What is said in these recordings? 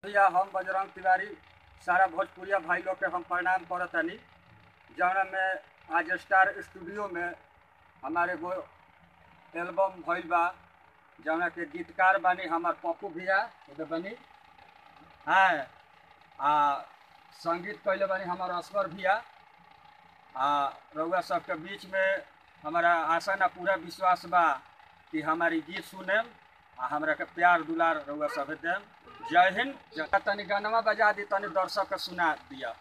भैया हम बजरंग तिवारी सारा भोजपुरिया भाई लोग के हम प्रणाम करतनी। जौना में आज स्टार स्टूडियो में हमारे एगो एल्बम भइल बा, जौना के गीतकार बानी हमार पप्पू भैया बनी हाँ, आ संगीत कैले बानी हमार असगर भैया। आ रउआ सबके बीच में हमारा आशा ना पूरा विश्वास बा कि हमारी गीत सुनेम आ हमरा के प्यार दुलार रउआ सब देम। जय हिंद। तनी गाना बजा दी, तनी दर्शक के सुना दिया।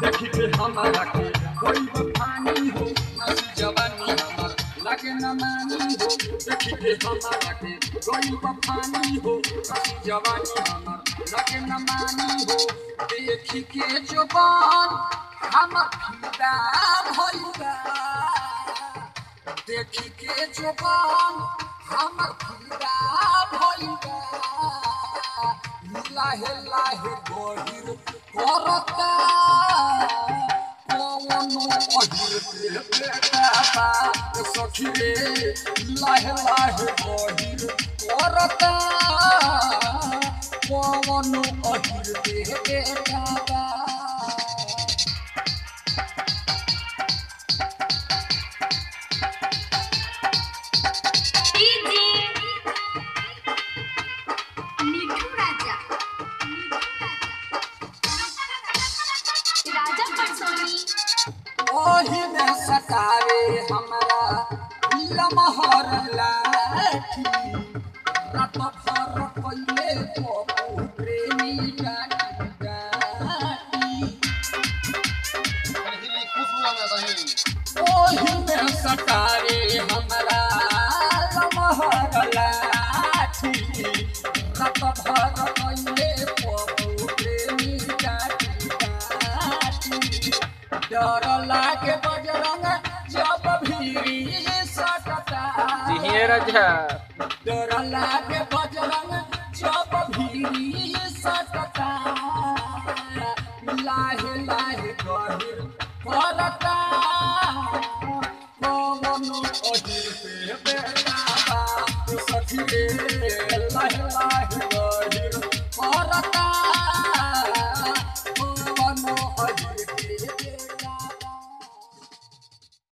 देखी के हमारा के कोई बफानी हो, नसी जवानी हमार लागे न मानी हो। देखी के हमारा के कोई बफानी हो, नसी जवानी हमार लागे न मानी हो। देखी के जवान हमर फिदा भइल बा, देखी के जवान हमर फिदा भइल बा। लाहे लाहे गहिर करता कौनो अहिर के बेटा बा सखी रे। लाहे लाहे गहिर करता कौनो अहिर के बेटा बा। मिठू राजा, राजा परसोनी। ओही में सतावे हमरा लमहर लाठी, रात भर कइले पप्पू प्रेमी डाटी डाटी। ओही में सतावे हमरा लमहर लाठी, रात भर कइले पप्पू प्रेमी डाटी डाटी। डर लागे बजरंग जब भीरी सटता, राजा डर लागे बजरंग जब भीरी सटता। लाहे लाहे गहिर करता कौनो अहिर पे बेटा बा सखी रे।